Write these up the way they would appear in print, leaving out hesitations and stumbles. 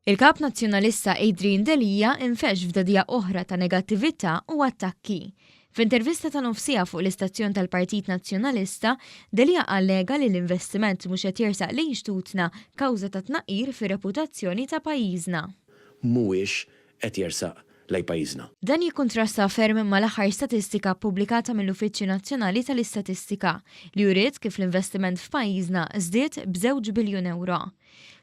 Il-Kap Nazzjonalista Adrian Delia infexx f'dagħdigħa oħra ta' negattività u attakki. F'intervista ta' nofs siegħa fuq l-istazzjon tal-Partit Nazzjonalista, Delia allega li l-investiment mhux qed jersaq lejn xtutna kawża ta' tnaqqir fir-reputazzjoni ta' pajjiżna. Mhuwiex qed jersaq lejn pajjiżna. Dan jikkuntrasta ferm mal-aħħar statistika ppubblikata mill-Uffiċċju Nazzjonali tal-Istatistika, li uriet kif l-investiment f'pajjiżna żdied b'żewġ biljun ewro.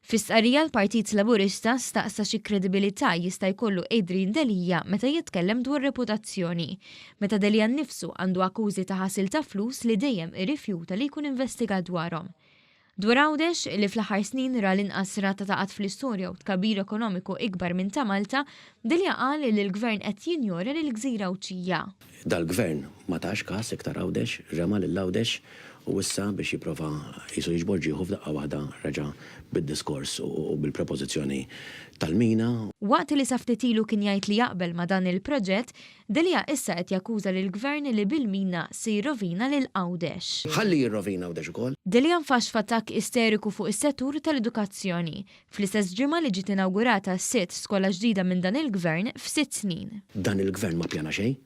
Fi stqarrija l-Partit Laburista staqsa xi kredibilità jista' jkollu Adrian Delia meta jitkellem dwar reputazzjoni, meta Delia nnifsu għandu akkużi ta' ħasil ta' flus li dejjem irrifjuta li jkun investigat dwarhom. Dwar Għawdex, li fl-aħħar snin ra l-inqas rata ta' qgħad fl-istorja u tkabbir ekonomiku ikbar minn ta' Malta, Delia qal li l-Gvern qed jinjora lill-gżira Għawdxija. Dal-Gvern ma tax kas iktar Għawdex, rema lil Għawdex u issa biex jipprova qisu jiġbor ġieħu f'daqqa waħda reġa' bid-diskors u bil-prepożizzjoni tal-mina. Waqt li sa ftit ilu kien jgħid li jaqbel ma' dan il-proġett, Delia issa qed jakkuża lill-Gvern li bil-mina se jirrovina lil Għawdex. Ħalli jirrovina Għawdex ukoll. Delia nfax f'attakk isteriku fuq is-settur tal-edukazzjoni, fl-istess ġimgħa li ġiet inawgurata s-sitt skola ġdida minn dan il-Gvern f'sitt snin. Dan il-Gvern ma ppjana xejn,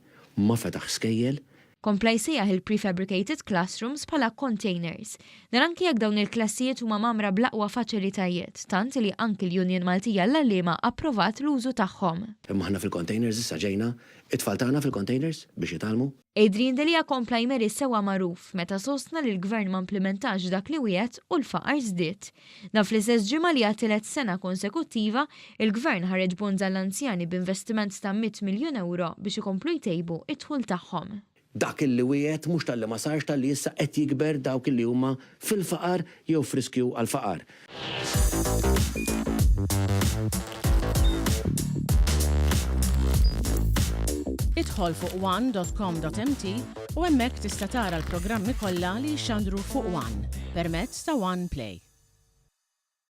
ma fetaħx skejjel, Kompla jsejjaħ il-prefabricated classrooms bħala containers. Dan anki jekk dawn il-klassijiet huma mgħammra bl-aqwa faċilitajiet, tant li anki l-Union Maltija għall-Għalliema approvat l-użu tagħhom. Imma aħna fil-containers issa ġejna, it-tfal tagħna fil-containers biex jitgħallmu. Adrian Delia kompla jmeri sewwa magħruf meta sostna li l-Gvern ma implimentax dak li wiegħed u l-faqar żdied. Dan fl-istess ġimgħa li għat-tielet sena konsekuttiva, il-Gvern ħareġ bonds għall-anzjani b'investiment ta' 100 miljun ewro biex ikomplu jtejbu d-dħul tagħhom. Dak illi wiegħed mhux talli ma sarx talli issa qed jikber dawk illi huma fil-faqar jew f'riskju għall-faqar. Idħol fuq one dot com dot mt u hemmhekk tista' tara l-programmi kollha li jixxandru fuq one permezz ta' One Play.